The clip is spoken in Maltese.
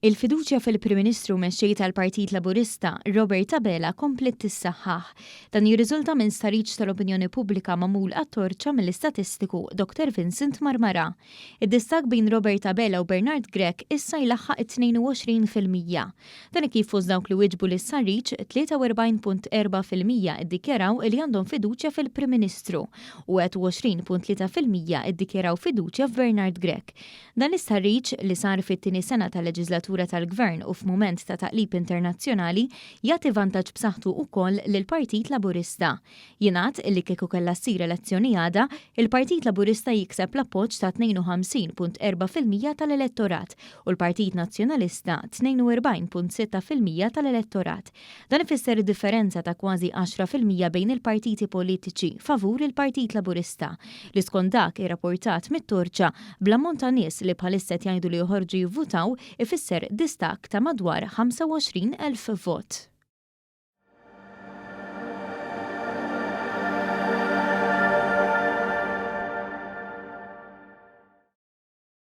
Il-fiduċja fil-Prim Ministru u Mexxej tal-Partit Laburista, Robert Abela kompliet tissaħħaħ. Dan jirriżulta minn stħarriġ tal-opinjoni pubblika magħmul għat-Torċa mill-istatistiku Dr Vincent Marmara. Id-distakk bejn Robert Abela u Bernard Grech issa jlaħħaq it-22%. Dan kif fost dawk li wieġbu l-istħarriġ, 43.4% iddikjaraw li għandhom fiduċja fil-Prim Ministru u 21.3% iddikjaraw fiduċja f'Bernard Grech. Dan l-istħarriġ, li sar fit-tieni sena tal-leġiżlatura tal-Gvern u f'mument ta' taqlib internazzjonali, jagħti vantaġġ b'saħħtu wkoll lill-Partit Laburista. Jingħad li kieku kellha ssir elezzjoni għada, il-Partit Laburista jikseb l-appoġġ ta' 52.4% tal-elettorat u l-Partit Nazzjonalista 42.6% tal-elettorat. Dan ifisser differenza ta' kważi 10% bejn il-partiti politiċi favur il-Partit Laburista, li skont dak irrapportat mit-Torċa bl-ammont ta' nies li bħalissa qed jgħidu li joħorġu jivvutaw ifisser distakk ta' madwar 25,000 vot.